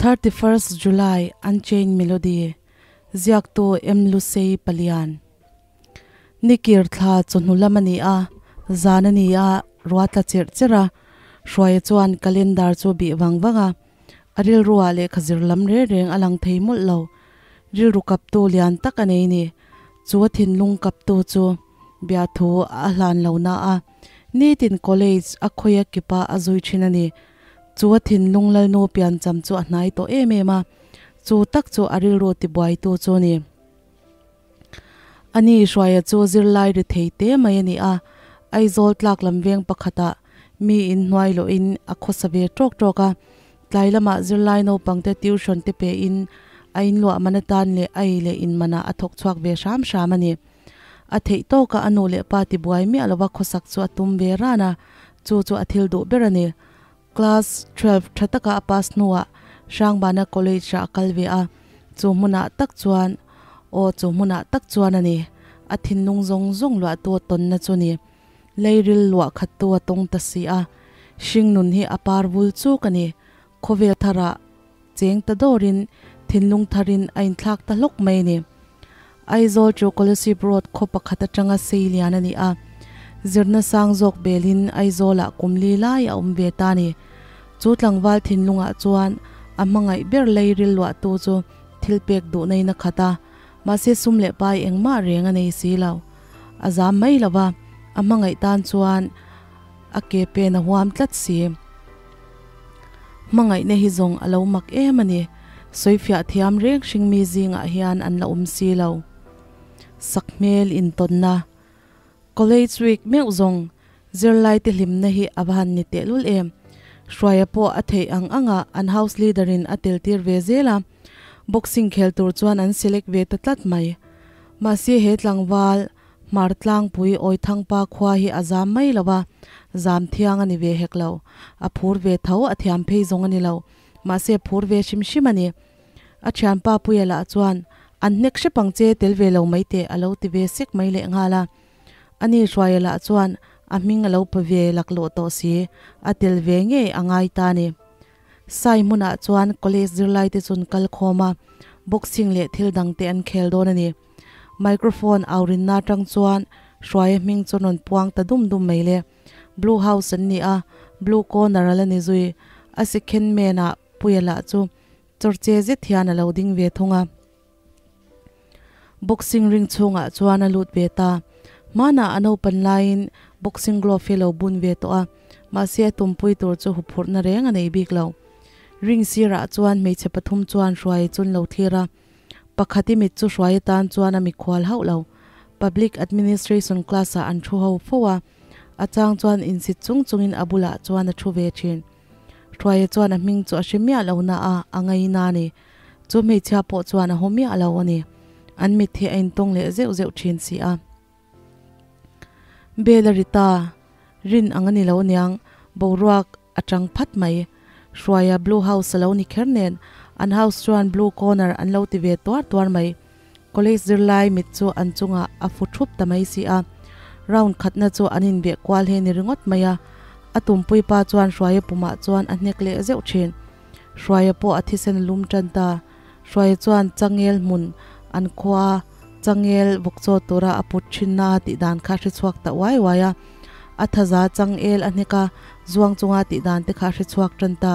31st July Unchained Melody Ziaktu M Lusei Palian Nikir thla chawhnu lam a ni a, zan a ni a, ruah tla cherh cherh a, Hruaia chuan calendar chu a bih vang vang a, a rilruah lehkha zir lam reng reng a lang thei mawlh lo. Rilru kaptu lian tak a nei ni. Chu a thinlung kaptu chu biathu a hlan lo na a, nitin college a khawia kipa a zui thin a ni. Chu a thinlung lalnu piancham chu a hnai tawh em em a, chu tak chu a rilru tibuaitu chu a ni. Ani Hruaia chu zirlai ri thei te mai a ni a, Aizawl tlak lam veng pakhatah mi in hnuai lohin a khawsa ve tawk tawk a, tlai lamah zirlai naupangte tuition te pein a inluah man atan leh a ei leh in manah a thawk chhuak ve hram hram a ni. A theih tawkah a nu leh pa tibuai miah lova khawsak chu a tum ve ran a, chu chu a thil duh ber a ni. Class 12 tha taka a pass hnuah Hrangbana College ah a kal ve a, chu hmunah tak chuan, aw chu hmunah tak chuan a ni, a thinlung zawng zawng luahtu a tawnna chu ni. Leiril luah khattu a tawng ta si a, hring nun hi a par vul chuk a ni. Khawvel tharah cheng ta dawrin thinlung tharin a inthlak ta hlawk mai a ni. Aizawl chu Kolasib Road khaw pakhat atanga sei lian a ni a, zirna sang zawk belin Aizawlah kum li lai a awm ve ta a ni. Chu tlangval thinlungah chuan a hmangaih ber leiril luahtu chu thil pek duh nain a khat a, mahse sum leh pai engmah reng a nei si lo. A zam mai lo va, a hmangaih tan chuan a ke pen a huam tlat si. Hmangaihna hi zawng a lo mak em a ni. Sawifiah thiam reng hring mi zingah hian an la awm si lo. Sakhmel intawnna College week meuh zawng zirlaite hlimna hi a va han ni tehlul em. Hruaia pawh a theih ang anga an house leader in a tel tir ve zel a, boxing khel tur chuan an select ve ta tlat mai. Mahse he tlangval Hmar tlangpui Awithangpa khua hi a zam mai lo a, zam thiang a ni ve hek lo. A phur ve tho, a thiam phei zawng a ni lo. Mahse phur ve hrim hrim a ni. A thianpa Puia lah chuan, An hnek hrep ang che, tel ve lo mai teh, a lo ti ve sek mai leh nghal a. Ani Hruaia lah chuan a hming a lo pa ve laklawh tawh si, a tel ve ngei a ngai ta a ni. Sai hmunah chuan college zirlaite chun kal khawm a, boxing leh thil dangte an khel dawn a ni. Microphone au rinna atang chuan Hruaia hming chu rawn puang ta dum dum mai le. Blue house an ni a, blue corner a la ni zui. A second man ah Puia lah chu chawrche zet hian a lo ding ve thung a. Boxing ring chhungah chuan a lut ve ta. Hmanah a naupan laiin boxing glove hi a lo bun ve tawh a, mahse a tumpui tur chu huphurhna reng a nei bik lo. Ring sirah chuan hmeichhe pathum chuan Hruaia chu an lo thlir a. Pakhat i mit chu hruai atan chuan a mikhual hauh lo. Public Administration class ah an thu ho fo a, a chang chuan insit chung chungin a bulah chuan a thu ve thin. Hruaia chuan a hming chu a hre miah lo na a, a ngaina a ni. Chu hmeichhia pawh chuan a haw miah lo a ni. An mit hi a intawng leh zeuh zeuh thin si a. Bel a ri ta, rin ang a ni lo niang, boruak a chang phat mai. Hruaia Blue House a lo ni kher nen, an house chuan Blue Corner an lo ti ve tuar tuar mai. College zirlai mit chu an chungah a fu thup ta mai si a. Round khatna chu an inbeh kual he ni ringawt mai a. A tumpui pa chuan Hruaia pumah chuan a hnek leh zeuh thin. Hruaia pawh a thisen a lum tan ta. Hruaia chuan changel hmun an khua changel vawkchaw tura a put thinna tih dan kha hre chhuak ta uai uai a. A thaza changel a hnek a, zuang chunga tih dan te kha hre chhuak tan ta.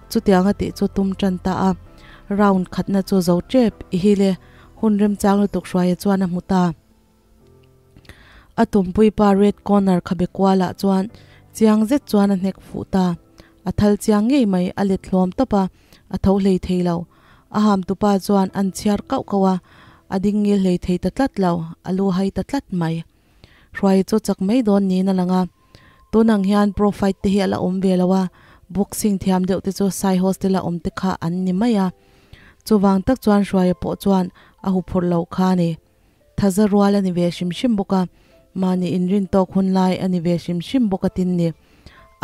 Chutiang a tih chu tum tan ta a. Round khatna chu zo tep i hi le, hun remchang lutuk Hruaia chuan a hmu ta. A tumpui pa red corner khabe kualah chuan chiang zet chuan a hnek fuh ta. A thal chiang ngei mai, a let hlawm tawp a, a tho hlei thei lo. A ham tupa chuan an chhiar kauh kauh a, a ding ngil hlei thei ta tlat lo, a lu hai ta tlat mai. Hruai chu chak mai dawn niin a lang a. Tun ang hian pro fight te hi a la awm ve lo a, boxing thiam deuh te chu Sai hostel a awm te kha an ni mai a. Chuvang tak chuan Hruaia pawh chuan a huphurh loh kha a ni. Thaza rual a ni ve hrim hrim bawk a, mahni inrin tawk hun lai a ni ve hrim hrim bawk a tin ni.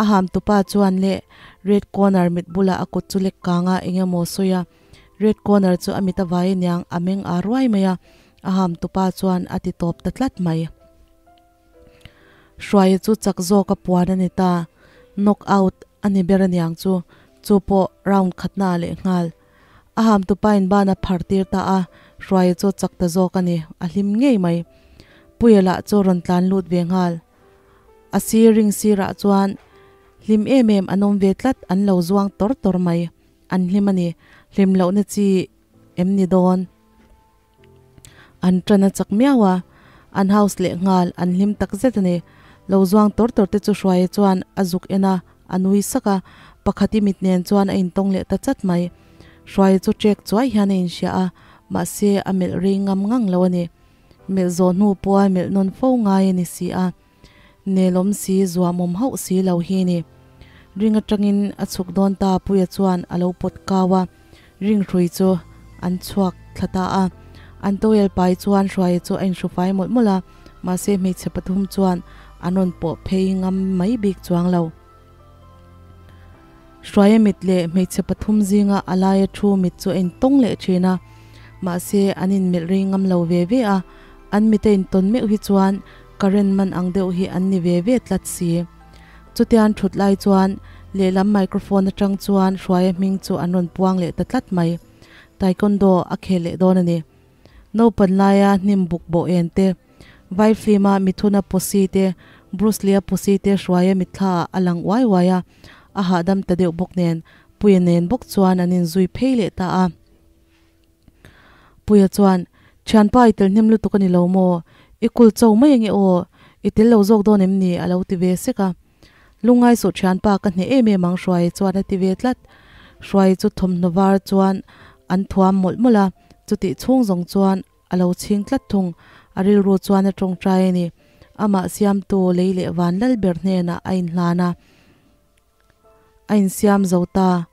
A ham tupa chuan leh red corner mit bulah a kut chu lek kang a eng emaw sawi a, red corner chu a mit a vai aniang a meng a ruai mai a, a ham tupa chuan a ti tawp ta tlat mai. Hruaia chu chak zawk a puan a ni ta, knock out a ni ber aniang chu, chu pawh round khatna ah leh nghal. A ham tupa in ban a phar tir ta a, Hruaia chu a chak ta zawk a ni, a hlim ngei mai. Puia lah chu a rawn tlan lut ve nghal. A sir ring sirah chuan hlim em em an awm ve tlat, an lo zuang tawr tawr mai. An hlim a ni, hlim lohna chi em ni dawn? An tan a chak miau a, an house leh nghal an hlim tak zet a ni. Lo zuang tawr tawr te chu Hruaia chuan a zuk en a, a nui sak a, pakhati mit nen chuan a intawng leh ta chat mai. Hruaia chu trek chuai hian a inhria a, mahse a melh rei ngam ngang lo a ni. Melh zawh hnu pawha melh nawn fo ngai a ni si a. Nelawm si, zuamawm hauh si lo hi ni. Ring atangin a chhuk dawn ta Puia chuan a lo pawt kau a, ring hrui chu an chhuak thla ta a. An towel pai chuan Hruaia chu a inhru fai mawlh mawlh a, mahse hmeichhe pathum chuan an rawn pawh phei ngam mai bik chuang lo. Hruaia mit leh hmeichhe pathum zinga a laia thu mit chu a intawng leh thin a, mahse an inmelh rei ngam lo ve ve a, an mit a intawn meuh hi chuan current man ang deuh hi an ni ve ve tlat si. Chutian thut lai chuan lehlam microphone atang chuan Hruaia hming chu an rawn puang leh ta tlat mai. Taekwondo a khel leh dawn a ni. Naupan laia hnim buk bawh en te, Vai film a Mithuna Posi te, Bruce Lee-a Posi te hruaia mitthla ah a lang uai uai a, a hahdam ta deuh bawk nen, Puia nen bawk chuan an inzui phei leh ta a. Puia chuan, Thianpa i tel hnem lutuk a ni lo maw? I kul cho mai ange aw, i tel lo zawk dawn em ni? a lo ti ve sek a. Lungngai suh thianpa ka hneh em em ang Hruaia chuan a ti ve tlat. Hruaia chu thawmhnaw var chuan an thuam mawlh mawlh a, chutih chhung zawng chuan A lo chhing tlat thung. A rilru chuan a tawngtai a ni. Amah siamtu lei leh van lal ber hnenah a inhlan a, a insiam zo ta.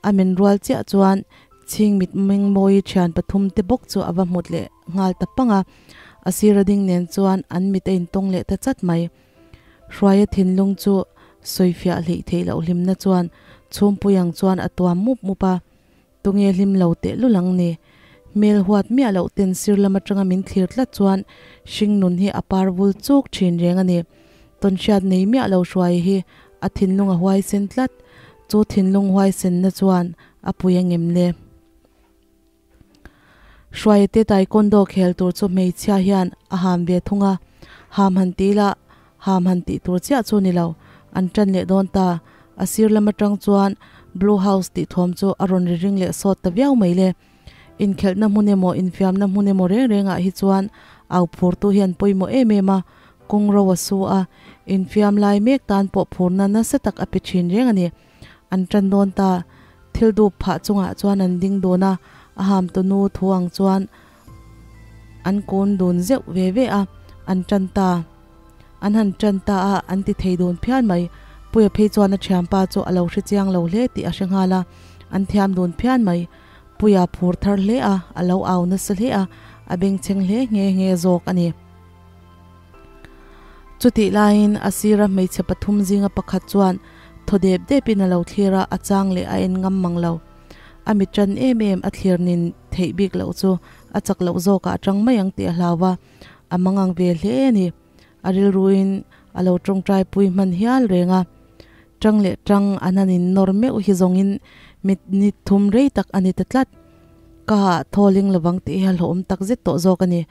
A men rual chiah chuan chhing mit mengmawi thian pathum te bawk chu a va hmut leh nghal ta pang a. A sira ding nen chuan an mit a intawng leh ta chat mai. Hruaia thinlung chu sawifiah hleih theih loh hlimna chuan chhumpui ang chuan a tuam mup mup a. Tunge hlim lo teh lul ang ni? Hmel huat miah loh ten sir lam atanga min thlir tlat chuan hring nun hi a par vul chuk thin reng a ni. Tawnhriat nei miah lo hruai hi a thinlung a huaisen tlat. Chu thinlung huaisenna chuan a pui a ngem le. Hruaia te taekwondo khel tur chu hmeichhia hian a ham ve thung a, ham han ti la Ham han tih tur chiah chu ni lo, an ṭan leh dawn ta. A sir lam aṭang chuan Blue House tih thawm chu a rawn ri ring leh sawt ta viau mai le. Inkhelhna hmun emaw, infiamna hmun emaw reng rengah hi chuan au phurtu hi an pawimawh em em a, kawng ro a su a, infiam lai mek tan pawh phurna nasa tak a pe ṭhin reng a ni. An ṭan dawn ta. Thil dup phah chungah chuan an ding dun a, a hamtu nu thu ang chuan an kun dun zeuh ve ve a, an ṭan ta. An han ṭan ta a, an ti thei dun phian mai. Puia phei chuan a ṭhianpa chu a lo hre chiang lo hle tih a hre nghal a, an thiam dun phian mai. Puia phur thar hle a, a lo au nasa hle a, a bengchheng hle nghe nghe zawk a ni. Chutih laiin a sira hmeichhe pathum zinga pakhat chuan thaw dep depin a lo thlir a, a chang leh a en ngam mang lo. A mit ṭan em em a thlir nin theih bik loh chu a chak loh zawkah a ṭang mai ang tih a hlau va, a mangang ve hle a ni. A rilruin a lo ṭawngṭai pui hman hial reng a. Ṭang leh ṭang an han innawr meuh hi zawngin mit ni thum rei tak a ni ta tlat. Ka hah thawling lovang tih hi a hlawhawm tak zet tawh zawk a ni.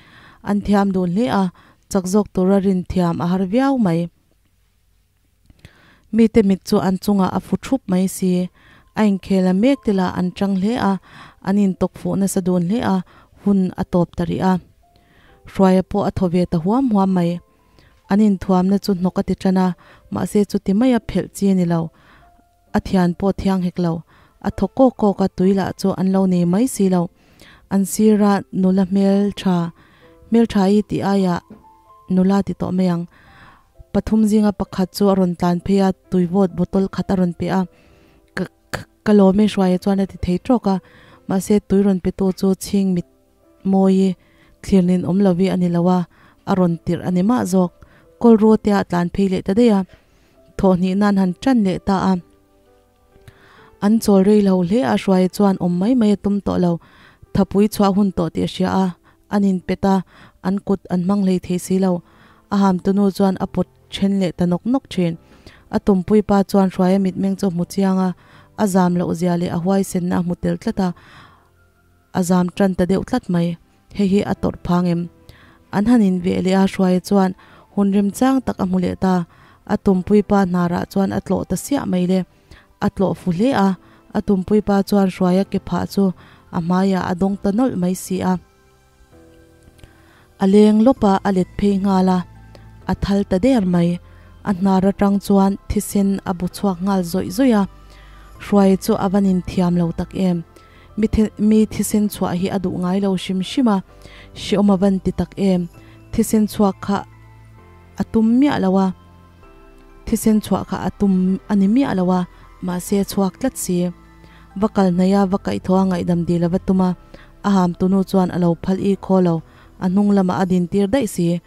An thiam dun hle a, chak zawk tura rin thiam a har viau mai. Mite mit chu an chungah a fu thup mai si. A inkhel a mek te lah an tang hle a, an intawk fuh nasa dun hle a, hun a tawp ta rih a. Hruaia pawh a thaw ve ta huam huam mai. An inthuamna chu hnawk a ti tan a, mahse chuti maia phelh chi a ni lo. A thian pawh thiang hek lo. A thaw kawk kawk a, tui lah chu an lo nei mai si lo. An sira nula hmeltha, hmeltha i tih aiah nula ti tawh mai ang. Pathum zinga pakhat chu a rawn tlan phei a, tui vawt bottle khat a rawn pe a. Ka ka lawm e Hruaia chuan a ti thei tawk a, mahse tui rawn petu chu chhing mit mawi thlirnin awm lovi a ni lo a, a rawn tirh a ni mah zawk. Kawl ruatea a tlan phei leh ta daih a, thawhhnih nan han tan leh ta a. An chawl rei lo hle a, Hruaia chuan awm mai mai a tum tawh lo. Thapui chhuah hun tawh tih a hria a, an inpet a, an kut an hmang hlei thei si lo. A hamtunu chuan a pawt then leh ta nawk nawk thin. A tumpui pa chuan Hruaia mitmeng chu a hmu chiang a, a zam loh zia leh a huaisenna a hmu tel tlat a. A zam tan ta deuh tlat mai. Hei hi a tawrh phang em? An han in ve leh a, Hruaia chuan hun remchang tak a hmu leh ta. A tumpui pa hnarah chuan a tlawh ta siah mai le. A tlawh fu hle a, a tumpui pa chuan Hruaia ke phah chu a hmaiah a dawng ta nawlh mai si a. A leng lawp a, a let phei nghal a, a thal ta der mai. A hnar atang chuan thisen a bu chhuak nghal zawih zawih a. Hruaia chu a va nin thiam lo tak em. Mi mi thisen chhuah hi a duh ngai lo hrim hrim a, hreawm a van ti tak em. Thisen chhuak kha a tum miah lo a, thisen chhuah kha a tum a ni miah lo a, mahse a chhuak tlat si. Va kal hnaih a, va kaihthawh a ngaihdam dil a va tum a, a ham tunu chuan a lo phal i khaw lo, a hnung lamah a din tir daih si.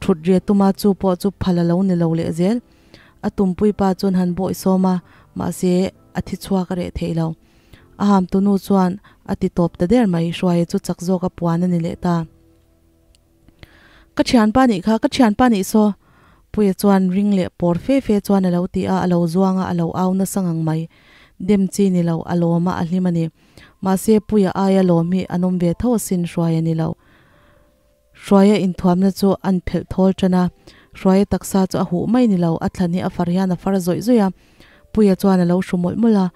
Thut ria tuma chu pawh chu phal a lo ni lo leh zel. A tumpui pa chuan han bawih sawm a, mahse a thi chhuak a reh theih lo. A ham tunu chuan a ti tawp ta der mai, Hruaia chu chak zawk a puan a ni leh ta. Ka thianpa nih kha, ka thianpa nih saw! Puia chuan ring leh pawr fe fe chuan a lo ti a, a lo zuang a, a lo au nasa ngang mai. Dem chi ni lo, a lawm a, a hlim a ni. Mahse, Puia aia lawm hi an awm ve tho asin, Hruaia ni lo. Hruaia inthuamna chu an phelh thawl tan a, Hruaia taksa chu a huh mai ni lo, a thlan hi a far hian a far zawih zawih a. Puia chuan a lo hru mawlh mawlh a,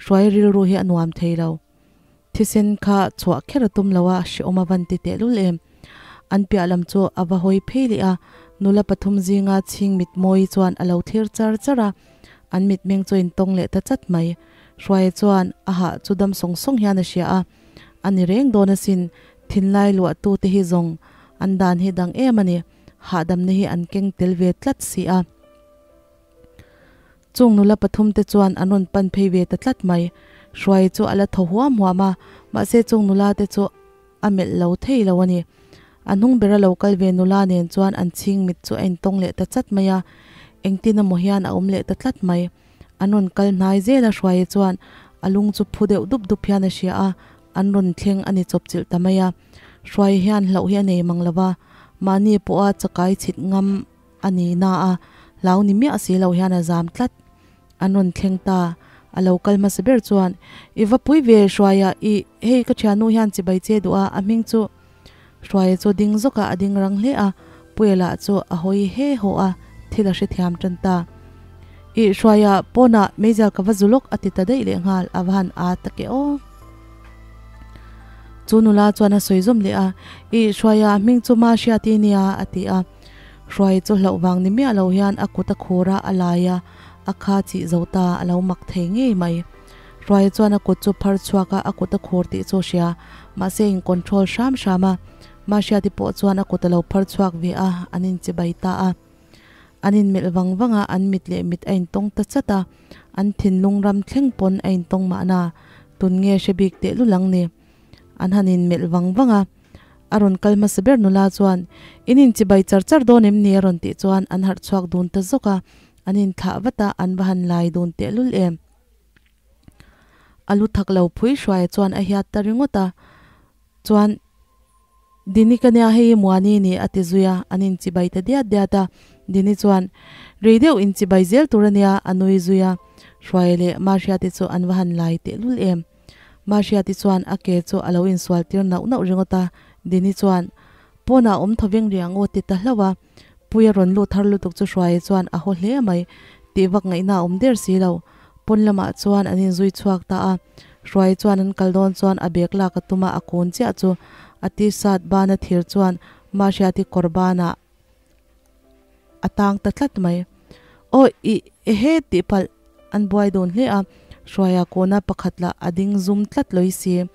Hruaia rilru hi a nuam thei lo. Thisen kha chhuah kher a tum lo a, hrehawm a van ti tehlul em. An piah lam chu a va hawi phei leh a, nula pathum zinga chhing mit mawi chuan a lo thlir char char a, an mitmeng chu a intawng leh ta chat mai. Hruaia chuan a hah chu dam sawng sawng hian a hria a, a ni reng dawn asin, thinlai luahtu te hi zawng an dan hi dang em a ni, hahdamna hi an keng tel ve tlat si a. Chung nula pathum te chuan an rawn pan phei ve ta tlat mai. Hruai chu a la thaw huam huam a, mahse chung nula te chu a melh lo thei lo a ni. A hnung bera lo kal ve nula nen chuan an chhing mit chu a intawng leh ta chat mai a, engtin emaw hian a awm leh ta tlat mai. An rawn kal hnai zel a, Hruaia chuan a lung chu phu deuh dup dup hian a hria a, an rawn thleng a ni chawp chilh ta mai a. Hruaia hian hlauh hi a nei mang lo va, mahni pawha chakai chhit ngam A ni na a, hlau ni miah si lo hian a zam tlat. An rawn thleng ta, a lo kal hmasa ber chuan, I va pui ve Hruaia, i hei ka thiannu hian chibai che duh a, a hming chu Hruaia chu ding zawk a, a ding rang hle a, Puia lah chu a hawi he haw a, thil a hrethiam tan ta. I Hruaia, pawnah meizial ka va zu lawk a ti ta daih leh nghal, a va han aa tak e aw. Chu nula chuan a sawi zawm leh a, I Hruaia, a hming chu Ma Hriati nia a ti a. Hruai chu hlauh vang ni miah lo hian a kut a khur a, a lai a, a kha chih zo ta, a lo mak thei ngei mai. Hruai chuan a kut chu phar chhuak a, a kut a khur tih chu a hria, mahse in control hram hram a. Mahriati pawh chuan a kut a lo phar chhuak ve a, an inchibai ta a. An inmelh vang vang a, an mit leh mit a intawng ta chat a, an thinlung ram thleng pawn a intawng mahna, tun nge hre bik tehlul ang ni. An han inmelh vang vang a. A rawn kal hmasa ber nula chuan, In inchibai char char dawn em ni? a rawn tih chuan an harh chhuak dun ta zawk a, an inthlah vat a, an va han lai dun tehlul em. A lu thak lo phui hruaia chuan a hiat ta ringawt a, chuan, Dini ka nia hei Muani ni a ti zui a, an inchibai ta diat diat a. Dini chuan, Rei deuh inchibai zel tur a nia a nui zui a, Hruaia leh Mahriati chu an va han lai tehlul em. Mahriati chuan a ke chu a lo insual tir nauh nauh ringawt a, Dini chuan, Pawnah awm thaw veng riang aw ti ta hlauh a. Puia rawn lut thar lutuk chu Hruaia chuan a haw hle mai, tih vak ngaihna a awm der si lo. Pawn lamah chuan an inzui chhuak ta a, Hruaia chuan an kal dawn chuan a bag lak a tum a, a kun chiah chu a t-shirt bana thir chuan Mahriati kawr banah a tang ta tlat mai. Aw i ehe tih palh an buai dun hle a, Hruaia kawna pakhat lah a ding zum tlat lawih si.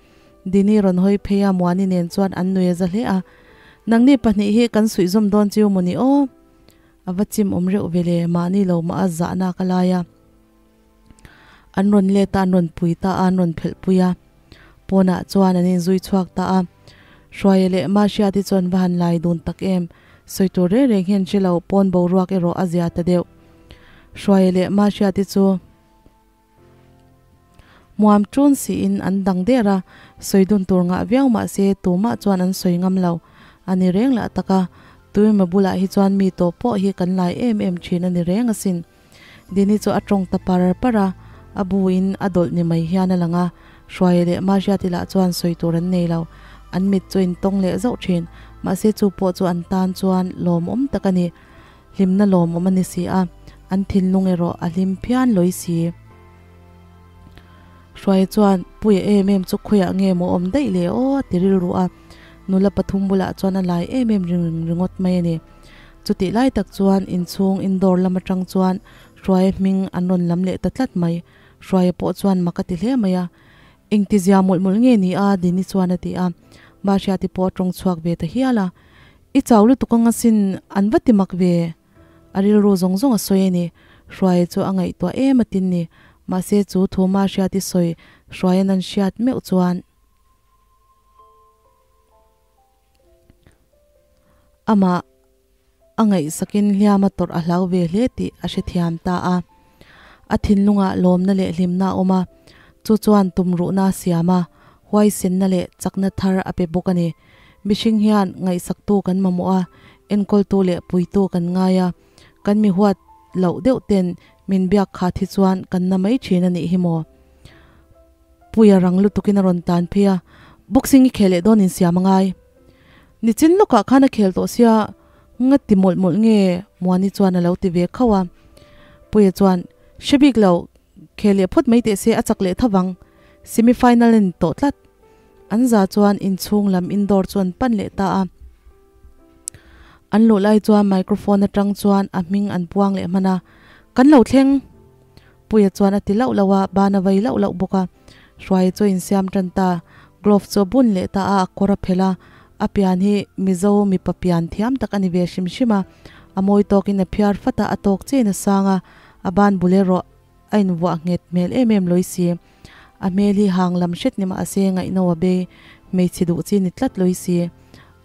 Dini rawn hawi phei a Muani nen chuan an nui a za hle a, Nangni pahnih hi kan suih zawm dawn chiu maw ni aw? A va chim awm reuh ve le, mahni lo mah a zahna ka lai a. An rawn let a, an rawn pui ta a, an rawn phelh pui a. Pawnah chuan an inzui chhuak ta a. Hruaia leh Mahriati chuan va han lai dun tak em? Sawi tur reng reng hian hre lo, pawn boruak erawh a zia ta deuh. Hruaia leh Mahriati chu hmuam ṭun siin an dang der a, sawi dun tur ngah viau mah se tumah chuan an sawi ngam lo. A ni reng lah tak a, Tuima bulah hi chuan mi tawh pawh hi kan lai em em ṭhin a ni reng asin. Dini chu a tawng ta par par a, a bu in a dawlh ni mai hian a lang a, Hruaia leh Mahriati lah chuan sawi tur an nei lo. An mit chu in tawng leh zauh thin. Mahse chu pawh chu an tan chuan lawmawm tak a ni. Hlimna lawmawm a ni si a, an thinlung erawh a hlim phian lawi si. Hruaia chuan, Puia em em chu khawiah nge maw awm daih le aw a ti rilru a. Nula pathum bulah chuan a lai em em ring ringawt mai a ni. Chutih lai tak chuan inchhung indoor lam atang chuan Hruaia hming an rawn lam leh ta tlat mai. Hruaia pawh chuan mak a ti hle mai a. Engtizia mawlh mawlh nge ni a? Dini chuan a ti a. Mahriati pawh a tawng chhuak ve ta hial a. I chau lutuk ang asin, an va ti mak ve. A rilru zawng zawng a sawi a ni. Hruaia chu a ngaihtuah em a tin ni. Mahse chu thu Mahriati sawi Hruaia'n an hriat meuh chuan. Amah a ngaihsakin hliam a tawrh a hlau ve hle tih a hrethiam ta a. A thinlungah lawmna leh hlimna a awm a, chu chuan tumruhna a siam a, huaisenna leh chakna thar a pe bawk a ni. Mihring hian ngaihsaktu kan mamawh a, enkawltu leh puitu kan ngai a, kan mi huat loh deuh ten min biak khat hi chuan kan na mai thin a nih hi maw? Puia rang lutukin a rawn tan phei a, Boxing i khel leh dawn insiam a ngai. Nichin lawkah khan a khel tawh sia, nga ti mawlh mawlh nge Muani chuan a lo ti ve khauh a. Puia chuan, Hre bik lo, khel leh phawt mai teh se a chak leh tho vang. Semi final a ni tawh tlat. An za chuan inchhung lam indoor chu an pan leh ta a. An luh lai chuan microphone atang chuan a hming an puang leh hman a, Kan lo thleng! Puia chuan a ti lauh lauh a, ban a vai lauh lauh bawk a. Hruaia chu a insiam tan ta. Glove chu a bun leh ta a, a kawr a phelh a. A pian hi Mizo mipa pian thiam tak a ni ve hrim hrim a. A mawi tawkin a phiar fat a, a tawk chiahin a sang a, a ban bul erawh a invuah nghet hmel em em lawi si. A hmel hi hang lam hret ni mah se ngaihno a bei, hmeichhe duh chi ni tlat lawi si.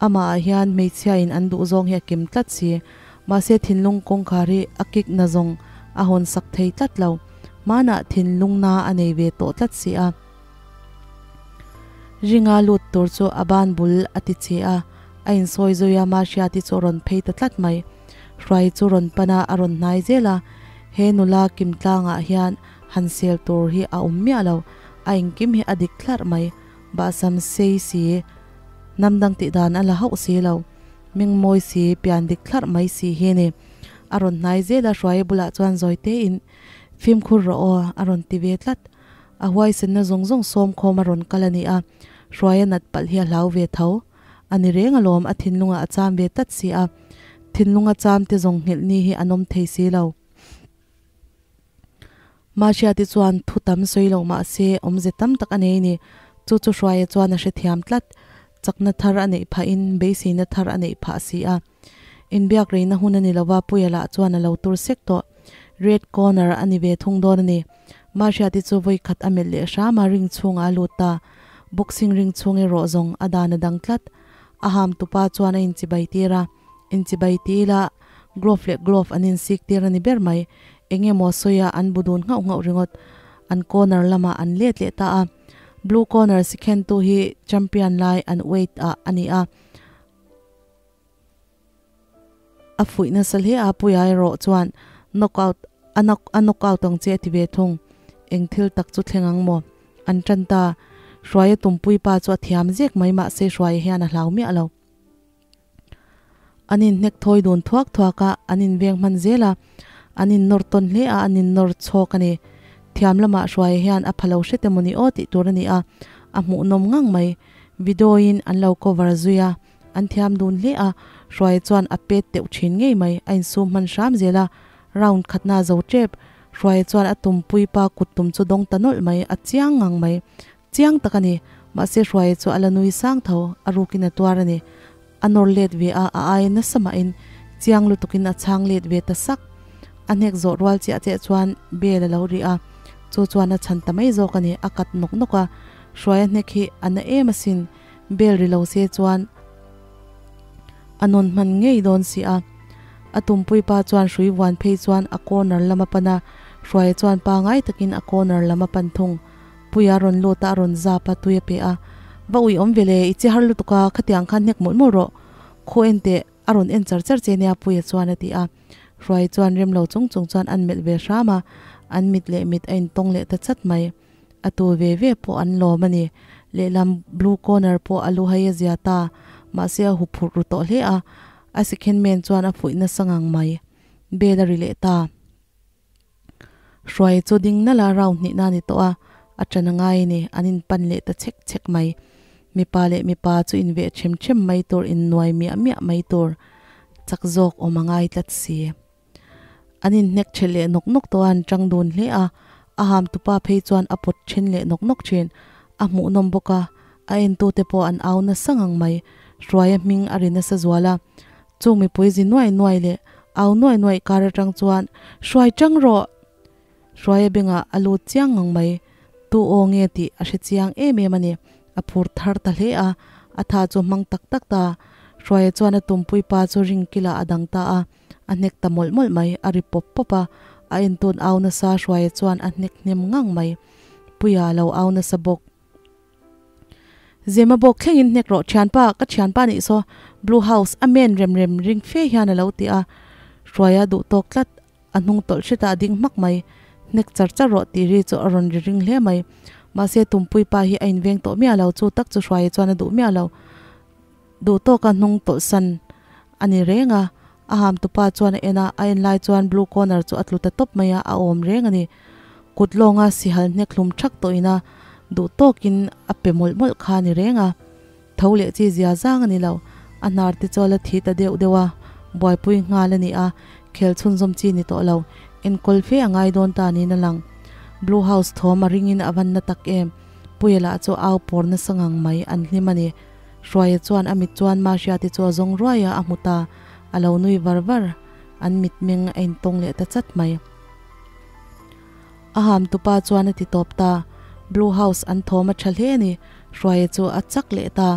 Amah ah hian hmeichhia in an duh zawng hi a kim tlat si. Mahse thinlung kawngkhar hi a kik na zawng a hawn sak thei tlat lo. Hmanah thinlung na a nei ve tawh tlat si a. Ringa lut tur chu a ban bul a ti che a, a insawi zui a Mahriati chu a rawn phei ta tlat mai. Hruai chu rawn pan a, a rawn hnai zel a. He nula kimtlangah hian han sel tur hi a awm miah lo, a engkim hi a dik thlarh mai. Bahsam sei si, hnam dang tih dan a la hauh si lo, ming mawi si, pian dik thlarh mai si hi ni. A rawn hnai zel a, Hruaia bulah chuan zawi tein, Fimkhur rawh aw, a rawn ti ve tlat. A huaisenna zawng zawng sawm khawm a rawn kal a ni a, Hruaia nat palh hi a hlau ve tho. A ni reng alawm, a thinlungah a cham ve tlat si a, thinlunga cham te zawng nghilh ni hi an awm thei si lo. Mahriati chuan thu tam sawi loh mah se awmze tam tak a nei ni. Chu chu Hruaia chuan a hrethiam tlat. Chakna thar a neih phahin beiseina thar a neih phah si a. Inbiak reina hun a ni lova Puia lah chuan a lo tur sek tawh. Red corner a ni ve thung dawn a ni. Mahriati chu vawi khat a melh leh hram a ring chhungah a lut ta. Boxing ring chhung erawh zawng a dan a dang tlat. A ham tupa chuan a inchibai tir a. Inchibai ti ila glove leh glove an insik tir a ni ber mai. Eng emaw sawi a an bu dun nghauh nghauh ringawt. An corner lamah an let leh ta a. Blue corner sikhentu hi champion lai an weight ah a ni a. A fuih nasa hle a Puia erawh chuan knockout a knock a knockout ang che a ti ve thung. Eng thil tak chu thleng ang maw? An tan ta. Hruaia tumpui pa chu a thiam zek mai mahse Hruaia hian a hlau miah lo. An inhnek thawi dun thuak thuak a, an inveng hman zel a, an innawr tawn hle a, an innawr chhawk a ni. Thiam lamah Hruaia hian a pha lo hret emaw ni aw tih tur a ni a, a hmuhnawm ngang mai. Video-in an lo cover zui a, an thiam dun hle a, Hruaia chuan a pet teuh thin ngei mai, a insum hman hram zel a, round khatna a zo tep. Hruaia chuan a tumpui pa kut tum chu dawng ta nawlh mai, a chiang ngang mai. Chiang tak a ni. Mahse Hruaia chu a la nui sang tho, a rukin a tuar a ni. A nawr let ve a, a aia nasa mahin chiang lutukin a chhang let ve ta sak. A hnek zawh rual chiah chiah chuan bel a lo ri a, chu chuan a chhan ta mai zawk a ni, a kat nawk nawk a. Hruaia hnek hi a na em asin, bel ri lo se chuan a nawn hman ngei dawn si a. A tumpui pa chuan hrui vuan phei chuan a corner lam a pan a, Hruaia chuan pangai takin a corner lam a pan thung. Puia rawn lut a, a rawn zap a, tui a pe a. Va ui awm ve le, i che har lutuk a, khatiang khan hnek mawlh mawlh rawh. Khaw en teh, a rawn en char char che nia Puia chuan a ti a. Hruai chuan rem lo chung chung chuan an melh ve hram a, an mit leh mit a intawng leh ta chat mai. A tu ve ve pawh an lawm a ni. Lehlam blue corner pawh a lu hai a zia ta. Mahse a huphurh ru tawh hle a. A second man chuan a fuih nasa ngang mai. Bell a ri leh ta. Hruai chu ding nalh a round hnihna a ni tawh a, a ṭan a ngai a ni. An inpan leh ta chhek chhek mai. Mipa leh mipa chu inveh ṭhem ṭhem mai tur, innuai miah miah mai tur chak zawk awm a ngai tlat si. An inhnek ṭhelh leh nawk nawk tawh a, an ṭang dun hle a. A ham tupa phei chuan a pawt ṭhen leh nawk nawk ṭhin. A hmuhnawm bawk a, a entute pawh an au nasa ngang mai. Hruaia hming a ri nasa zual a. Chung mipui zi nuai nuai leh au nuai nuai kar atang chuan, Hruai chang rawh! Hruaia bengah a lut chiang ngang mai. Tu aw nge tih a hre chiang em em a ni. A phur thar ta hle a, a tha chu hmang tak tak ta. Hruaia chuan a tumpui pa chu ring kilah a dang ta a, a hnek ta mawlh mawlh mai, a ri pawp pawp a. A entun au nasa Hruaia chuan a hnek hnem ngang mai. Puia lo au nasa bawk. Zema bawk thlengin hnek rawh thianpa, ka thianpa nih saw Blue House a men rem rem ring fe hian a lo ti a, Hruaia duh tawk tlat, a hnung tawlh hretah a ding hmak mai, hnek char char rawh tih ri chu a rawn ri ring hle mai. Mahse tumpui pa hi a inveng tawh miah lo, chu tak chu Hruaia chuan a duh miah lo. Duh tawka hnung tawlh san a ni reng a, a ham tupa chuan a en a, a en lai chuan blue corner chu a tlu ta tawp mai a, a awm reng a ni. Kut lawnga sihal hnek hlum thak tawhin a, duh tawkin a pe mawlh mawlh kha a ni reng a. Tho leh chi zia zang a ni lo, a hnar te chu a la thi ta deuh deuh a, buaipui nghal a ni a, khel chhunzawm chi ni tawh lo, enkawl fe a ngai dawn ta niin a lang. Blue house thawm a ringin a van na tak em, Puia lah chu au pawr nasa ngang mai, an hlim a ni. Hruaia chuan a mit chuan Mahriati chu a zawng ruai a, a hmu ta. A lo nui var var. An mitmeng a intawng leh ta chat mai. A ham tupa chuan a ti tawp ta. Blue House an thawm a tha hle a ni. Hruaia chu a chak leh ta.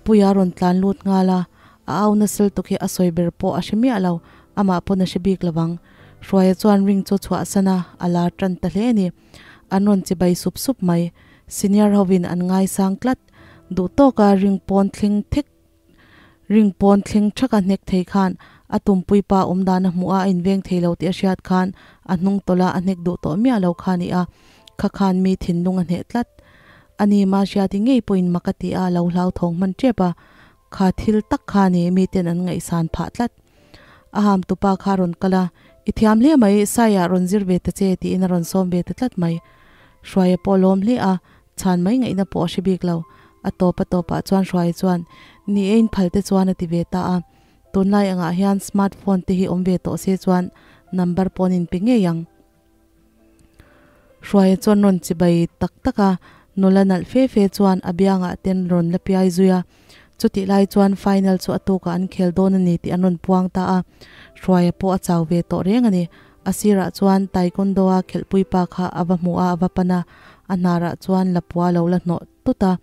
Puia a rawn tlan lut nghal a. A au nasal tuk hi a sawi ber pawh a hre miah lo. Amah pawn a hre bik lo ang. Hruaia chuan ring chu chhuahsan a, a lar tan ta hle a ni. An rawn chibai sup sup mai. Senior hovin an ngaisang tlat. Duh tawka ring pawn thleng thek ring pawn thleng thaka hnek thei khan a tumpui pa awm dan a hmuh a, a inveng thei lo tih a hriat khan a hnung tawlh a, a hnek duh tawh miah lo kha a ni a, kha khan mi thinlung a hneh tlat. A ni ma hriati ngei pawhin mak a ti a, a lo hlauthawng hman tep a, kha thil tak kha a ni miten an ngaihsan phah tlat. A ham tupa kha a rawn kal a, I thiam hle mai, Saiah rawn zir ve ta che tiin a rawn sawm ve ta tlat mai. Hruaia pawh a lawm hle a, Chhan mai ngaihna pawh a hre bik lo. A tawp a tawpah chuan Hruai chuan, Ni e, inphal te chuan a ti ve ta a. Tunlai angah hian smart phone te hi awm ve tawh se chuan number pawh an inpe ngei ang. Hruaia chuan rawn chibai tak tak a, nula nalh fe fe chuan a biangah ten rawn la piai zui a. Chutih lai chuan final chu a tukah an khel dawn a ni tih an rawn puang ta a. Hruaia pawh a chau ve tawh reng a ni. A sirah chuan Taekwondo-a khelhpui pa kha a va hmu a, a va pan a, a hnarah chuan lapua a lo la hnawh tut a,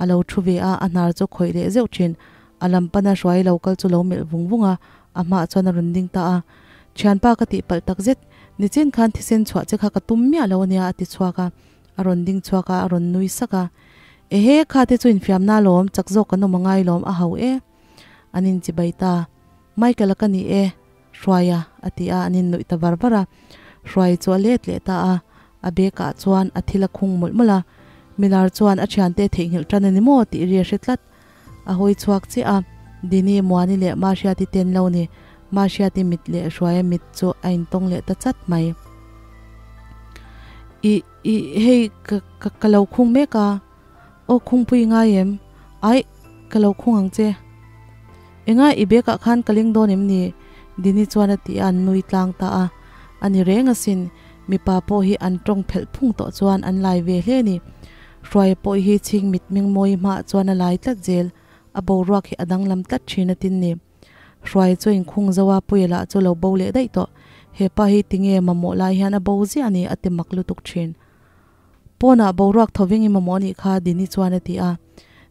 a lo thu ve a, a hnar chu khawih leh zeuh thin. A lam pana hruai lo kal chu lo melh vung vung a, a hmaah chuan a rawn ding ta a. Thianpa ka tihpalh tak zet, nichin khan thisen chhuah che kha ka tum miah lo ania a ti chhuak a, a rawn ding chhuak a, a rawn nui sak a. Ehe, kha te chu infiamna alawm, chak zawk kan awm a ngai lawm, a hau e. An inchibai ta. Michael-a ka ni e. Hruaia a ti a, an innuih ta var var a. Hruai chu a let leh ta a, a bag ah chuan a thil a khung mawlh mawlh a. Milar chuan a thiante theihnghilh tan a ni maw tih ri a hre tlat. A hawi chhuak chiah a, Dini, Muani leh Mahriati ten lo ni. Mahriati mit leh Hruaia mit chu a intawng leh ta chat mai. Ih, ih, hei ka, ka, ka lo khung mek a. Aw khungpui ngai em? Aih, ka lo khung ang che. Enga i bag ah khan ka leng dawn em ni? Dini chuan a ti a, an nui tlang ta a. A ni reng asin, mipa pawh hi an tawng phelh phung tawh chuan an lai ve hle a ni. Hruaia pawh hi chhing mit meng mawi hmaah chuan a lai tlat zel, a boruak hi a danglam tlat thin a tin ni. Hruaia chu inkhung zo a, Puia lah chu lo bo leh daih tawh. Hepa hi tinge mamawh lai hian a bo ziah a ni, a ti mak lutuk thin. Pawnah boruak tho veng i mamawh anih kha Dini chuan a ti a.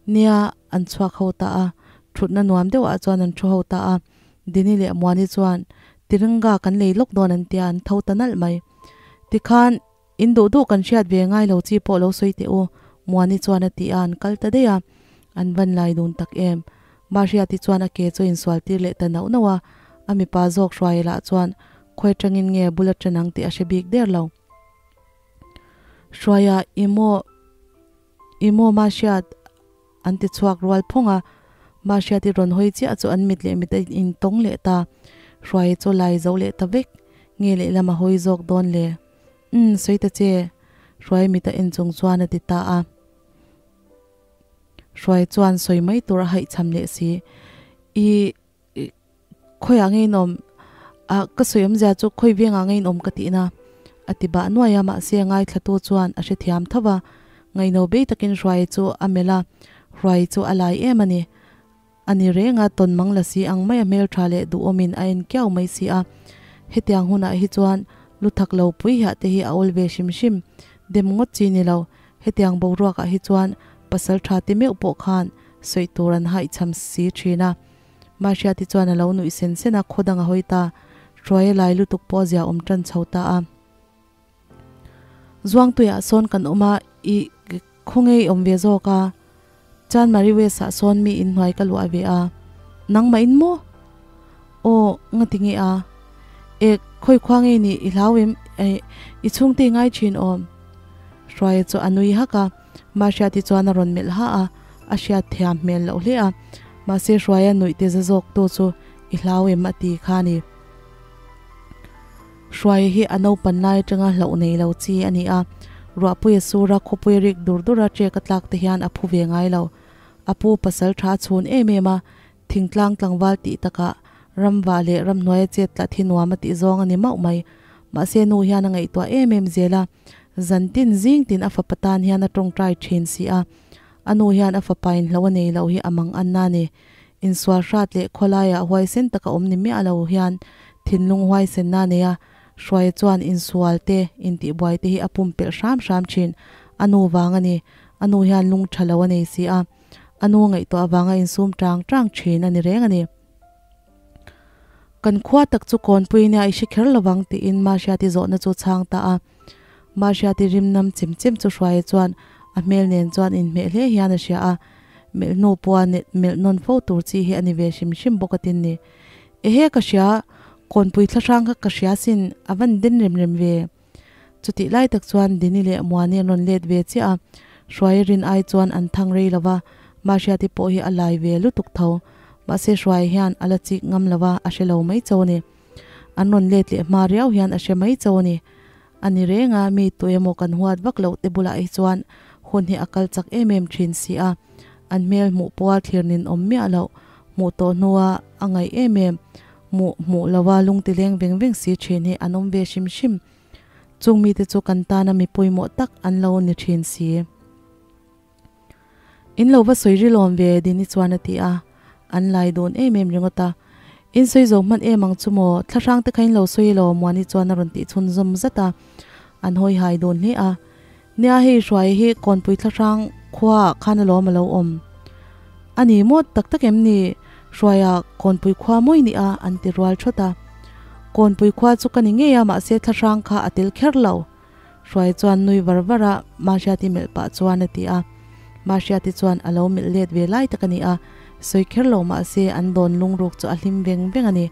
Nia, an chhuak ho ta a. Thutna nuam deuhah chuan an thu ho ta a. Dini leh Muani chuan Tiringa kan lei lawk dawn an tia an tho ta nalh mai. Tikhan, in duh duh kan hriat ve ngai lo chi pawh lo sawi teh u, Muani chuan a ti a, an kal ta daih a. An van lai dun tak em. Mahriati chuan a ke chu insual tir leh ta nauh nauh a. A mipa zawk hruai lah chuan khawi atangin nge bul atang ang tih a hre bik der lo. Hruaia i maw i maw Mahriat an ti chhuak rual phawng a, Mahriati rawn hawi chiah chu an mit leh mit a in tawng leh ta, Hruaia chu lai zo leh ta vek, nge lehlam a hawi zawk dawn le? Umm sawi ta che, Hruaia mit a en chung chuan a ti ta a. Hruaia chuan sawi mai tur a haihchham leh si, I Khawiah nge in awm? Ah, ka sawi awmzia chu khawi vengah nge in awm ka tihna a ti bah nuai a, mahse a ngaithlatu chuan a hrethiam tho va. Ngaihno bei takin Hruai chu a melh a, Hruai chu a lai em a ni. A ni reng a, tawn mang la si ang mai a hmeltha leh duhawmin a en kiau mai si a. Hetiang hunah hi chuan lu thak lo pui hiah te hi a awl ve hrim hrim. Dem ngawt chi ni lo, hetiang boruakah hi chuan pasal tha ti meuh pawh khan sawi tur an haihchham si thin a. Mahriati chuan a lo nuih sen sen a, khaw dang a hawi ta. Hruaia lai lutuk pawh a zia awm tan chho ta a. Zuangtuiah sawn kan awm a, i khaw ngei awm ve zawk a. Chanmari West ah sawn mi inhnuai ka luah ve a. Nangmah in maw? Aw, ngati nge a? E, khawi khua ngei nih i hlau em? I chhungte i ngai thin awm? Hruaia chu a nui hak a. Mahriati chuan a rawn melh ha a, a hriat thiam hmel loh hle a. Mahse Hruaia nuih te za zawk tu chu i hlau em a ti kha a ni. Hruaia hi a naupan lai atanga hlauh nei lo chi a ni a, ruahpuia sura khawpui rik dur dura ṭek a tlak te hian a phu ve ngai lo. A pu pasal tha a chhun em em a, thingtlang tlangval tih takah ramvah leh ramhnuaia chet tla thi nuam a tih zawng a ni mauh mai. Mahse nu hian a ngaihtuah em em zel a, Zan tin zing tin a fapa tan hian a tawngtai thin si a, a nu hian a fapa in hlo a nei loh hi a mang anna a ni. Insual hrat leh khawlaiah huaisen taka awm ni miah lo hian thinlung huaisenna a nei a, Hruaia chuan insual te, intihbuai te hi a pumpelh hram hram thin. A nu vang a ni, a nu hian lung tha lo a nei si a, a nu ngaihtuah avanga insum tang tang thin a ni reng a ni. Kan khua tak chu kawnpui nia i hre kher lovang tiin Mahriati zawhna chu chhang ta a. Mahriati rim nam chim chem chu Hruaia chuan a hmel nen chuan inhmeh hle hian a hria a, melh hnu pawha melh nawn fo tur chi hi a ni ve hrim hrim bawk a tin ni. Ehe ka hria, kawnpui thlahrang kha ka hria sin a van den rem rem ve. Chutih lai tak chuan Dini leh Muani an rawn let ve chiah a, Hruaia rin ai chuan an thang rei lo va, Mahriati pawh hi a lai ve lutuk tho. Mahse Hruaia hian a la chik ngam lo va, a hre lo mai cho a ni. An rawn let leh hma riau hian a hre mai cho a ni. A ni reng a, mi tu emaw kan huat vak loh te bulah hi chuan hun hi a kal chak em em thin si a, an hmel hmuh pawha thlir nin awm miah loh, hmuh tawh hnua a ngaih em em. Hmuh hmuh lova lungti leng veng veng si thin hi an awm ve hrim hrim. Chung mite chu kan tana mi pawimawh tak an lo ni thin si. In lo va sawi rilawm ve Dini chuan a ti a, an lai dun em em ringawt a. In sawi zo hman em ang chu maw, thlahrang te kha in lo sawi elo Muani chuan a rawn tih chhunzawm zat a, an hawi hai dun hle a. Nia hei Hruaia hi Kawnpui thlahrang khua ah khan alawm a lo awm. A ni maw tak tak em ni Hruaia Kawnpui khua mawi ni a an ti rual thawt a. Kawnpui khua chu ka ni ngei a mahse thlahrang kha a tel kher lo. Hruaia chuan nui var var a Mahriati melh pah chuan a ti a. Mahriati chuan a lo melh let ve lai tak a ni a, sawi kher lo mahse an dawn lungruk chu a hlim veng veng a ni.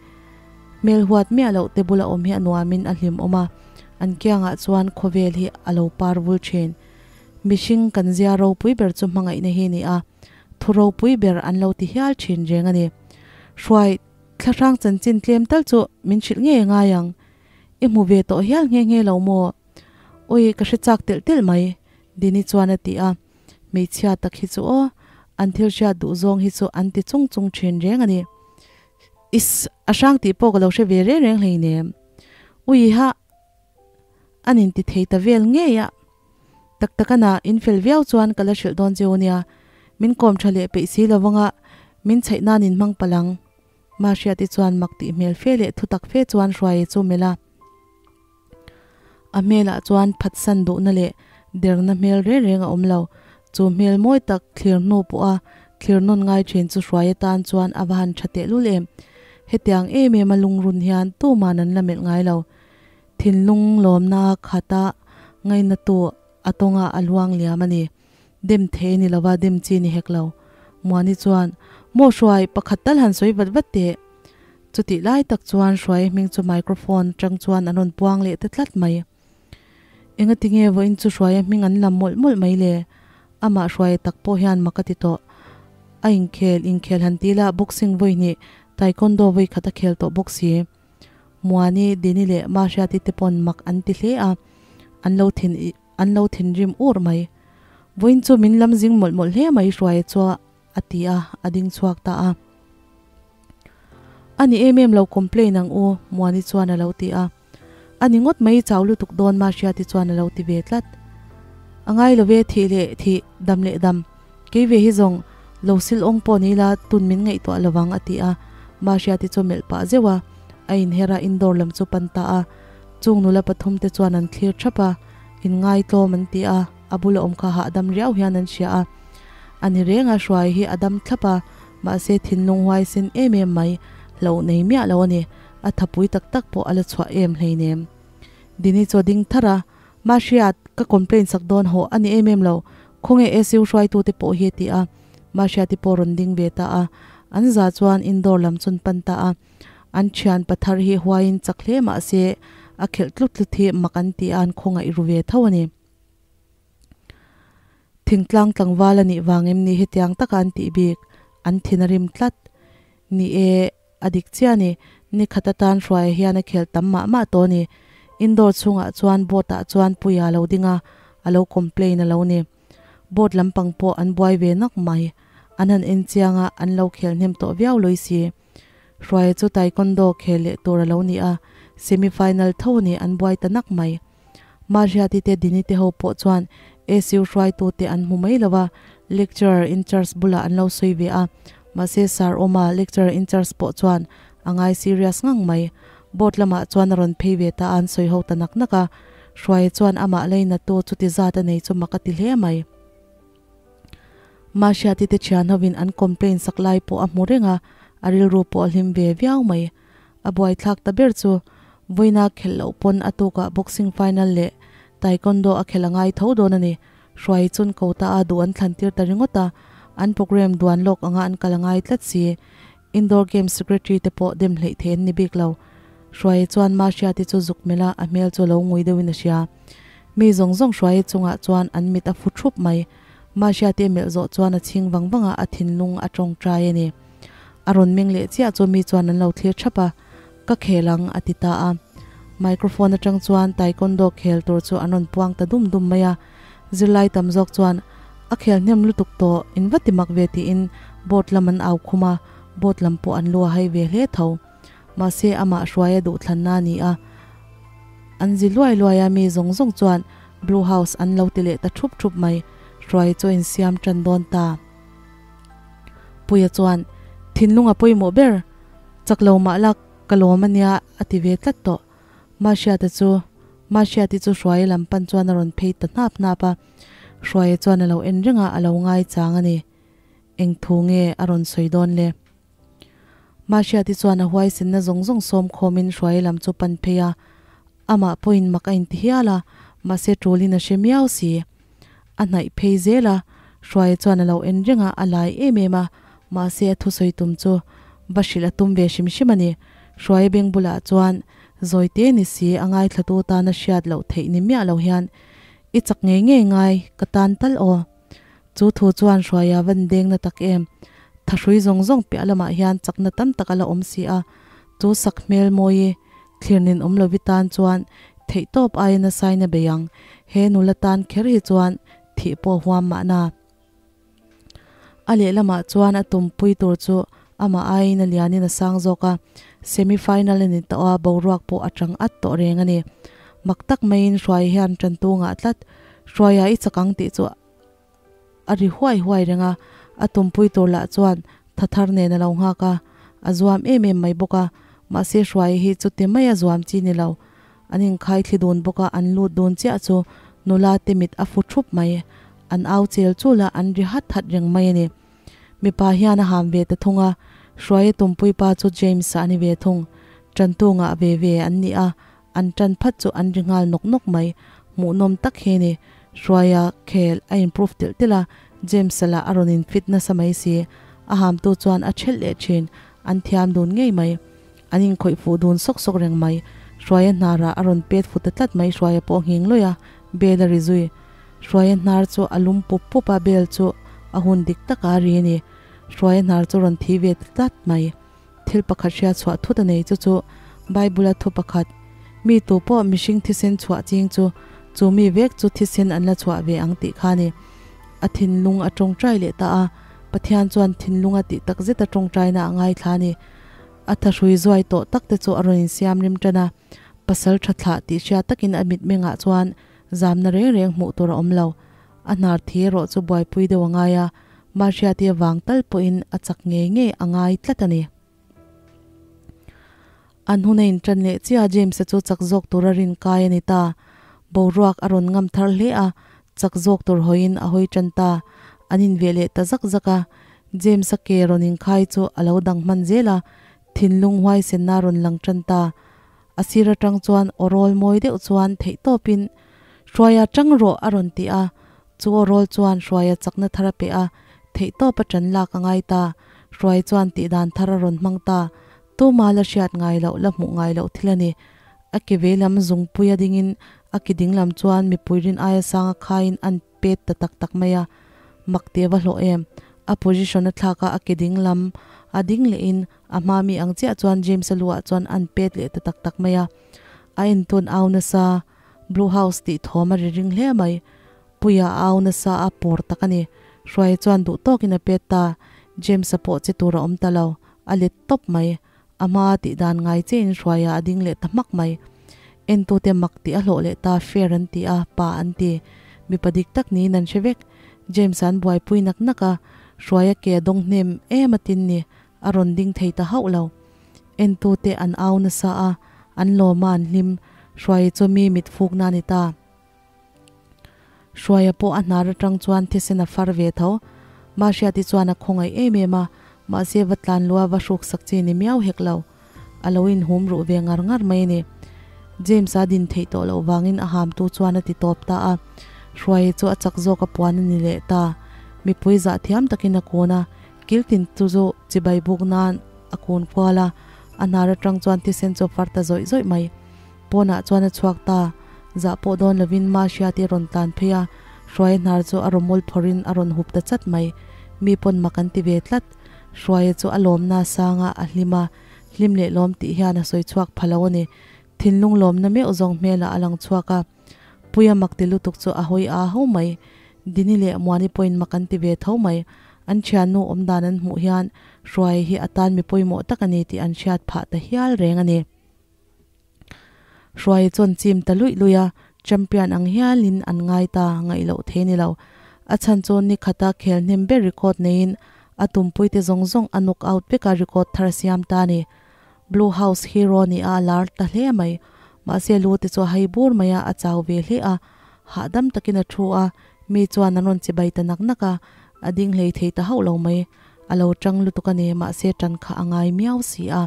Hmel huat miah loh te bula awm hi a nuamin a hlim awm a, an kiangah chuan khawvel hi a lo par vul thin. Mihring kan zia ropui ber chu hmangaihna hi ni a, thu ropui ber an lo ti hial thin reng a ni. Hruai thlahrang chanchin tlem tal chu min hrilh ngei a ngai ang. I hmu ve tawh hial nghe nghe lo maw? Ui, ka hre chak telh telh mai, Dini chuan a ti a. Hmeichhia tak hi chu aw, an thil hriat duh zawng hi chu an ti chung chung thin reng a ni. Iss, a hrang tih pawh ka lo hre ve reng reng hleinem. Ui ha, an inti thei ta vel ngei a. Tak tak ana, in fel viau chuan ka la hrilh dawn cheu nia. Min kawm tha leh peih si lo vanga min chhaih nan in hmang palh ang. Mahriati chuan mak tih hmel fe leh thutak fe chuan Hruaia chu melh a. A hmelah chuan phatsan duhna leh derna hmel reng reng a awm lo. Chu hmel mawi tak thlir hnu pawha thlir nawn ngai thin chu hruai atan chuan a va han tha tehlul em. Hetiang em em a lungrun hian tuman an la melh ngai lo. Thinlung lawmna khata ngainatu a tawnga a luang liam a ni. Dem thei ni lova dem chi ni hek lo. Muani chuan, Maw hruai, pakhat tal han sawi vat vat teh. Chutih lai tak chuan Hruaia hming chu microphone atang chuan an rawn puang leh ta tlat mai. Engatinge vawiin chu Hruaia hming an lam mawlh mawlh mai le? Amah Hruaia tak pawh hian mak a ti tawh. A inkhel inkhel han ti la boxing vawi hnih, taekwondo vawi khat a khel tawh bawk si. Muani, Dini leh Mahriati te pawn mak an ti hle a, an lo thin an lo thinrim ur mai. Vawiin chu min lam zing mawlh mawlh hle mai Hruaia chu a ti a, a ding chhuak ta a. A ni em em lo complain ang u, Muani chuan a lo ti a. A ni ngawt mai chau lutuk dawn Mahriati chuan a lo ti ve tlat. A ngai lo ve thih leh thih, dam leh dam. Kei ve hi zawng lo sil awng pawh ni ila tun min ngaihtuah lo vang a ti a. Mahriati chu melh pah zeuh a, a inher a indoor lam chu pan ta a. Chung nula pathum te chuan an thlir thap a, inngai tlawm an ti a, a bula awm kha hahdam riau hian an hria a. A ni reng a, Hruai hi a dam thlap a, mahse thinlung huaisen em em mai, hlauh nei miah lo a ni. A thapui tak tak pawh a la chhuah em hleinem. Dini chu a ding thar a, Mahriat, ka complain sak dawn haw a ni em em lo, khawnge SU hruaitute pawh hi a ti a. Mahriati pawh rawn ding ve ta a, an za chuan indoor lam chun pan ta a. An thian pathar hi huaiin chak hle mah se a khelh tlut tlut hi mak an ti a, an khawngaih ru ve tho a ni. Thingtlang tlangval a nih vang em ni hetiang taka an tih bik, an thin a rim tlat. Ni e, a dik chiah a ni, ni khat atan Hruaia hian a khel tam mah mah tawh a ni. Indoor chhungah chuan board ah chuan Puia a lo ding a, a lo complain a lo ni. Board lampang pawh an buai ve nak mai. An han en chiang a, an lo khel hnem tawh viau lawih si. Hruaia chu taekwondo khel leh tur a lo ni a, semi final tho a ni, an buai ta nak mai. Mahriati te Dini te ho pawh chuan SU hruaitu te an hmu mai lo a, lecturer in charge bulah an lo sawi ve a, mahse Sir Awma lecturer in charge pawh chuan a ngai serious ngang mai. Board lamah chuan a rawn phei ve ta a, an sawi ho ta nak nak a, Hruaia chuan amah leinatu chuti zat a nei chu mak a ti hle mai. Mahriati te thian hovin an complain sak lai pawh a hmu reng a, a rilru pawh a hlim ve viau mai. A buaithlak ta ber chu vawiina khelh loh pawn a tukah boxing final leh taekwondo a khelh a ngai tho dawn a ni. Hruai chun ko ta a duh an thlan tir ta ringawt a, an programme duan lawk anga an kal a ngai tlat si. Indoor games secretary te pawh dem hleih thei an ni bik lo. Hruaia chuan Mahriati chu zuk melh a, a hmel chu lo ngui deuhin a hria. Mi zawng zawng Hruaia chungah chuan an mit a fu thup mai. Mahriati a melh zawh chuan a chhing vang vang a, a thinlung a tawngtai a ni. A rawn meng leh chiah chu mi chuan an lo thlir thap a, Ka khel ang, a ti ta a. Microphone atang chuan taekwondo khel tur chu an rawn puang ta dum dum mai a. Zirlai tam zawk chuan, A khel hnem lutuk tawh, in va ti mak ve tiin board lam an au khum a, board lam pawh an lu a hai ve hle tho. Mahse amah hruaia duhthlanna a ni a. An zi luai luai a, mi zawng zawng chuan Blue House an lo ti leh ta thup thup mai. Hruai chu a insiam tan dawn ta. Puia chuan, Thinlung a pawimawh ber, chak lo mah la ka lawm a nia a ti ve tlat tawh. Mahriata chu Mahriati chu Hruaia lam pan chuan a rawn phei ta hnap hnap a, Hruaia chuan a lo en reng a, a lo ngaichang a ni. Eng thu nge a rawn sawi dawn le? Mahriati chuan a huaisenna zawng zawng sawm khawmin Hruaia lam chu pan phei a, amah pawhin mak a inti hial a, mahse tulin a hre miau si. A hnaih phei zel a, Hruaia chuan a lo en reng a, a lai em em a, mahse a thusawi tum chu va hrilh a tum ve hrim hrim a ni. Hruaia beng bulah chuan zawi te ni si a ngaithlatu tana hriat loh theih ni miah lo hian, I chak ngei ngei ngai, ka tan tal aw. Chu thu chuan Hruaia van deng na tak em. Thahrui zawng zawng piah lamah hian chakna tam tak a la awm si a, chu sak hmel mawi thlir nin awm lovi tan chuan theihtawp aia nasain a bei ang. He nula tan kher hi chuan thih pawh huam mahna. A lehlamah chuan a tumpui tur chu amah aiin a lianin a sang zawk a, semi final a ni tawh a, boruak pawh a chang at tawh reng a ni. Mak tak maiin Hruai hian tantu ngah tlat. Hruaia i chak ang tih chu a ri huai huai reng a, a tumpui tur lah chuan tha thar nen a lo nghak a, a zuam em em mai bawk a, mahse Hruaia hi chuti mai a zuam chi ni lo. An inkhai thli dun bawk a, an lut dun chiah chu nula te mit a fu thup mai. An au chel chul a, an ri hat hat reng mai a ni. Mipa hian a ham ve ta thung a, Hruaia tumpui pa chu James-a a ni ve thung. Tantu ngah ve ve an ni a, an tan phat chu an ri nghal nawk nawk mai. Hmuhnawm tak hi ni. Hruaia khel a improve telh telh a, James-a lah a rawn in fit nasa mai si. A hamtu chuan a thelh leh thin, an thiam dun ngei mai. An inkhawih fuh dun sawk sawk reng mai. Hruaia hnarah a rawn pet fu ta tlat mai Hruaia pawh nghing lawih a, Bell a ri zui. Hruaia hnar chu a lum pup pup a, bell chu a hun dik taka a ri a ni. Hruaia hnar chu rawn thi ve ta tlat mai. Thil pakhat hria chhuah thut a nei chu chu Bible-a thu pakhat, Mi tu pawh mihring thisen chhuah ching chu, chu mi vek chu thisen an la chhuah ve ang tih kha a ni. A thinlung a tawngtai leh ta a, Pathian chuan thinlunga tih tak zeta tawngtaina a ngaithla a ni. A thahrui zuai tawh tak te chu a rawn insiam rim tan a, pasal tha thlah tih hria takin a mitmengah chuan zamna reng reng hmuh tur a awm lo. A hnar thi erawh chu buaipui deuh a ngai a, Mahriati avang tal pawhin a chak ngei ngei a ngai tlat a ni. An hun a intan leh chiah a, James-a chu chak zawk tura rin kai a ni ta. Boruak a rawn ngam thar hle a, chak zawk tur hawiin a hawi tan ta. An inveh leh ta zak zak a, James-a ke rawn inkhai chu a lo dang hman zel a, thinlung huaisenna a rawn lang tan ta. A sir atang chuan aw rawl mawi deuh chuan theihtawpin, Hruaia tang rawh a rawn ti a, chu aw rawl chuan Hruaia chakna thar a pe a, theihtawp a tan lak a ngai ta. Hruai chuan tihdan thar a rawn hmang ta. Tuma la hriat ngai loh, la hmuh ngai loh thil a ni. A ke vei lam zungpui a dingin a ke ding lam chuan mipui rin aia sanga khaiin an pet ta tak tak mai a, mak tih a va hlawh em. A position a thlak a, a ke ding lam a ding lehin A hma mi ang chiah chuan James-a luah chuan an pet leh ta tak tak mai a. A entun au nasa, Blue House tih thawm a ri ring hle mai. Puia a au nasa a, pawr tak a ni. Hruaia chuan duh tawkin a pet ta. James-a pawh che tur a awm ta lo. A let tawp mai. A hma tih dan ngai chiahin Hruaia a ding leh ta hmak mai. Entute mak tih a hlawh leh ta, fair an ti a, pa an ti. Mipa dik tak niin an hre vek. James-a an buaipui nak nak a, Hruaia ke a dawng hnem em a tin ni. A rawn ding thei ta hauh lo. Entute an au nasa a, an lawm a an hlim. Hruaia chu mi mit fukna a ni ta. Hruaia pawh a hnar atang chuan thisen a far ve tho. Mahriati chuan a khawngaih em em a, mahse va tlan lua va hruk sak chi ni miau hek lo. A lo inhum ruh ve ngar ngar mai a ni. James-a din theih tawh loh vangin a hamtu chuan a ti tawp ta a. Hruaia chu a chak zawk a puan a ni leh ta. Mipui zah thiam takin a kun a, Kiltin chu chu chibai buk nan a kun kual a, a hnar atang chuan thisen chu a far ta zawih zawih mai. Pawnah chuan a chhuak ta, zah pawh dawn lovin Ma Hriati a rawn tlan phei a, Hruaia hnar chu a rawmul phawrhin a rawn hup ta chat mai. Mi pawn mak an ti ve tlat. Hruaia chu a lawmna sanga a hlim a, hlim leh lawm tih hian a sawi chhuak pha lo a ni. Thinlung lawmna meuh zawng hmelah a lang chhuak a. Puia mak ti lutuk chu a hawi a ho mai. Dini leh Muani pawhin mak an ti ve tho mai. An thiannu awm dan an hmuh hian Hruaia hi a tan mi pawimawh tak a ni tih an hriat phah ta hial reng a ni. Hruaia chuan chim ta luih luih a, champion ang hialin an ngai ta ngaih loh thei ni lo. A chhan chu ni khata khel hnem ber record neiin a tumpuite zawng zawng a knock out vek a record thar a siam ta a ni. Blue House hero nih a lar ta hle mai. Mahse lu te chu a hai bur mai a, a chau ve hle a. Hahdam takin a thu a, mi chuan an rawn chibai ta nak nak a, a ding hlei thei ta hauh lo mai. A lo tang lutuk a ni, mahse tan kha a ngai miau si a.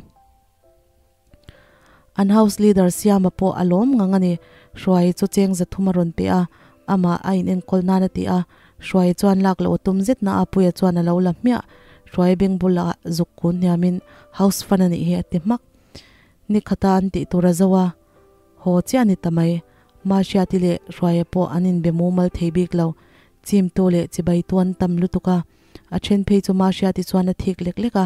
An house leader Siama pawh a lawm ngang a ni. Hruai chu cheng zathum a rawn pe a, amah a inenkawl nan a ti a. Hruai chuan lak loh a tum zet na a, Puia chuan a lo la hmiah. Hruai beng bulah zuk kun hniamin house fund a nih hi a ti hmak. Ni khata an tih tur a zo a, haw chiah a ni ta mai. Mahriati leh Hruaia pawh an inbe mumal thei bik lo. Chimtu leh chibaitu an tam lutuk a, a then phei chu Mahriati chuan a thik lek lek a,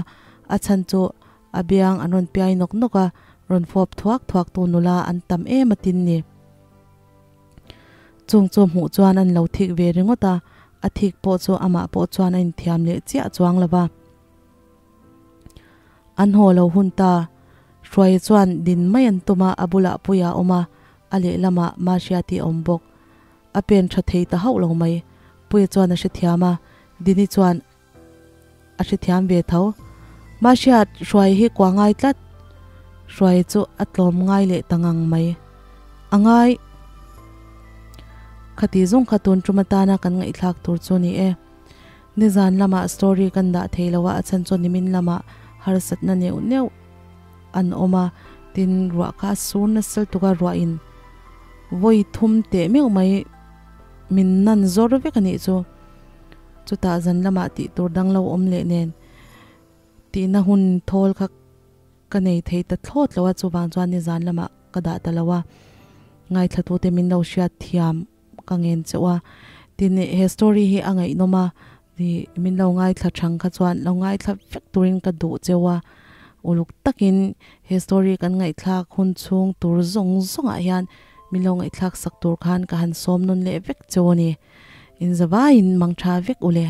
a chhan chu a biang an rawn piai nawk nawk a, rawn fawp thuak thuak tu nula an tam em a tin ni. Chung chu hmuh chuan an lo thik ve ringawt a, a thik pawh chu amah pawh chuan a inthiam leh chiah chuang lo va. An haw lo hun ta, Hruaia chuan din mai an tum a, a bulah Puia a awm a, a lehlamah Mahriati a awm bawk. A pen tha thei ta hauh lo mai. Puia chuan a hrethiam a, Dini chuan a hrethiam ve tho. Mahriat, Hruaia hi kua ngai tlat. Hruaia chu a tlawm ngai leh ta ngang mai. A ngai. Khati zawng kha tun tum atana kan ngaihthlak tur chu ni e. Nizan lamah story kan dah thei lo a, a chhan chu nimin lamah harsatna neuh neuh an awm a, tin ruah kha a sur nasal tuk a, ruahin vawi thum teh meuh mai min nan zawr vek a nih chu. Chutah zan lamah tih tur dang lo awm leh nen tihna hun thawl kha ka nei thei ta thlawt lo a, chuvang chuan nizan lamah ka dah ta lo a, ngaithlatute min lo hriat thiam. ka ngen cheu a. Tin, he story hi a ngaihnawm a, ih min lo ngaithla thang kha chuan lo ngaithla vek turin ka duh cheu a. Uluk takin he story kan ngaihthlak hun chhung tur zawng zawngah hian min lo ngaihthlak sak tur khan ka han sawm nawn leh vek cheu a ni. Inzavaiin mang tha vek u le.